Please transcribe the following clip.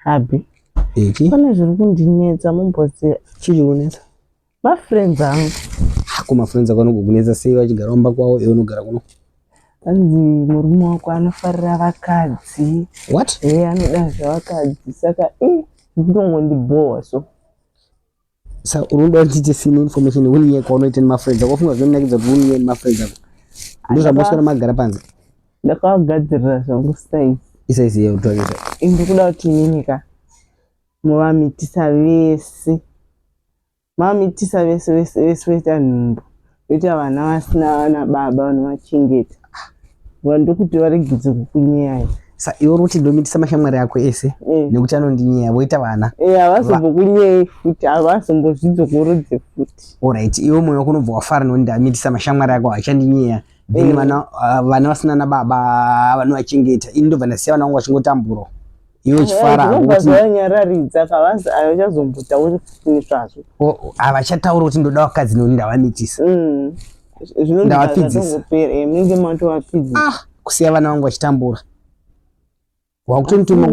Abi. Eki. Pane zviri kundinetsa mumboziva. Chii chiri kunetsa? Mafriends angu. Ko mafriends ako anokukunetsa sei vachigara kumba kwavo iwe unogara kuno? Hanzi murume wako anofarira vakadzi. What? Eh, anoda zvevakadzi saka eh ndikutongondibhowa so. Sa unoda kuti tiite sine information uniye kwaunoita nemafriends ako wafunga zvinonakidza kuti uniye nemafriends ako. Ndozvamoswera magara panze. Ndakavagadzirira zvangu size. Isize yekutoresa. Ndikuda kuti inini ka movamitisa vese. Mamitisa vese vese vese voita nhumbu voita vana vasina vana baba vanovachengeta ndokuti varegedze kukunyeyai. Sa iwe uri kuti ndomitisa mashamwari ako ese nekuti anondinyeya voita vana. Eh, havazombokunyei futi havazombozvidzokorodze futi. Alright, iwe moyo wako unobva wafara nekuti ndamitisa mashamwari ako hachandinyeya. Then vana vasina nababa vanovachengeta ini ndobva ndasiya vana vangu vachingotambura. Iwe uchifara hako Zvinobva kuti zvavanyararidza kavazi havachazombotauri futi nezvazvo. Havachatauri kuti ndoda vakadzi nekuti ndavamitisa. Zvinobva Ndavapfidzisa. zvatongopera, munenge matovapfidzisa. Ah, kusiya vana vangu vachitambura. Wakutondituma.